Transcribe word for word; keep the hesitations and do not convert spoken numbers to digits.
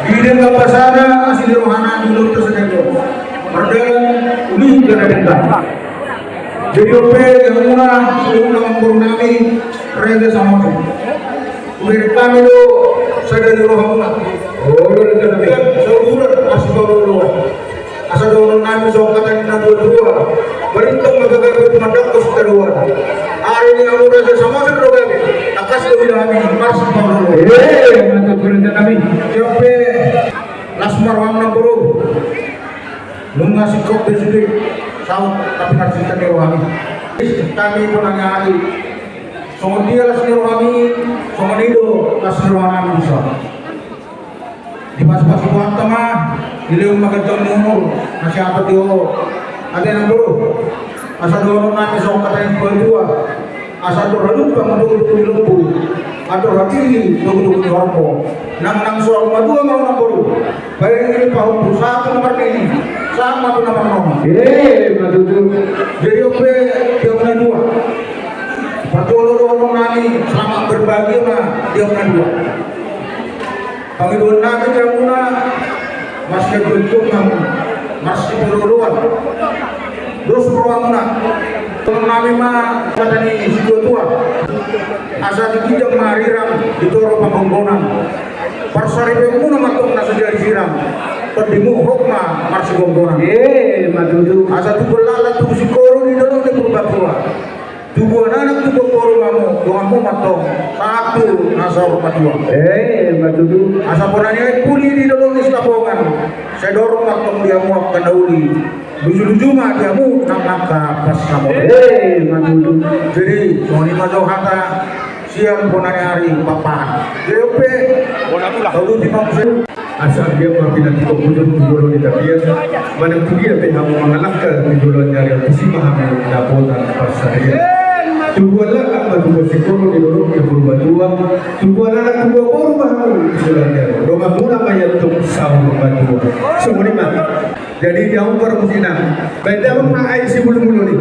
Di denggan basana asi ni rohana di lota sadari on. Mardalan uli hujana denggan. Jadi on pe di hamuna suhut na amangboru nami Raja Samosir. Hubereng hami do sadari rohamuna. Olo, Raja nami. Saluhutna marsipaolo-oloan. Asa dohonon nami songon hata ni na tua-tua. Barita ma gabe tu mandangkos tadoan. Ari ni hamu Raja Samosir do gabe. Tangkas do huida hami marsipaolo-oloan. Emma tutu, Raja nami. Jadi on pe las ma roham, amangboru. Nunga singkop be sude saut, tapi na singkop ni rohami. Hami bona ni ari. Songon dia las ni rohami, songon i do las ni rohanami dison. Dipasupasu Tuhanta ma, dilehon ma ganjang ni umur, na sehat di ho. Ate, amangboru, asa dohonon nami songon hata ni na tua-tua. Asa andor halumpang dogudogu ni lombu, andor hatiti dogudogu ni horbo. Nang, nang saur matua ma ho, amangboru. Baen i pahompu sahat tu na marnini, sahat ma tu na marnono. Emma tutu. Jadi on pe di hamuna dua. Parjolo dohonon nami selamat berbahagia ma di hamuna dua. Pangidoan nami di hamuna, marsiajuajuan ma hamu, marsipaolo-oloan. Dos rohamuna. Dohonon nami ma hata ni situatua. Asa di ginjang ma riram, di toru panggonggonan. Parsaripeonmuna ma antong na so jadi siram. Tondimu hot ma marsigomgoman. Emma tutu. Asa tubuan laklak tubu singkoru di dolok ni Purbatua. Tubuan anak tubuan boru ma hamu, donganmu ma antong sahat tu na saur matua. Emma tutu. Asa bona ni aek puli di dolok ni Sitapongan. Sai dor ma antong di hamu angka na uli. Luju-luju ma di hamu nang angka pansamotan. Emma tutu. Jadi songon i ma jo hata sian bona ni ari Pakpahan. Jadi on pe. Bona tulang. Tahu di maksud. Asa dia ma pinantikhon bujur tu jolo ni tapian. Manang tu dia pe hamu mangalangka tu jolo ni ari, tusi ma hamu dapotan parsaripeon. Tubuan laklak ma tubuan singkoru di dolok ni Purbatua. Tubuan anak tubuan boru ma hamu tu jolo ni ari. Donganmuna ma i antong saur matua. Songon i ma. Jadi di hamu parmusik na, baen damang ma aek sibulung-bulung i.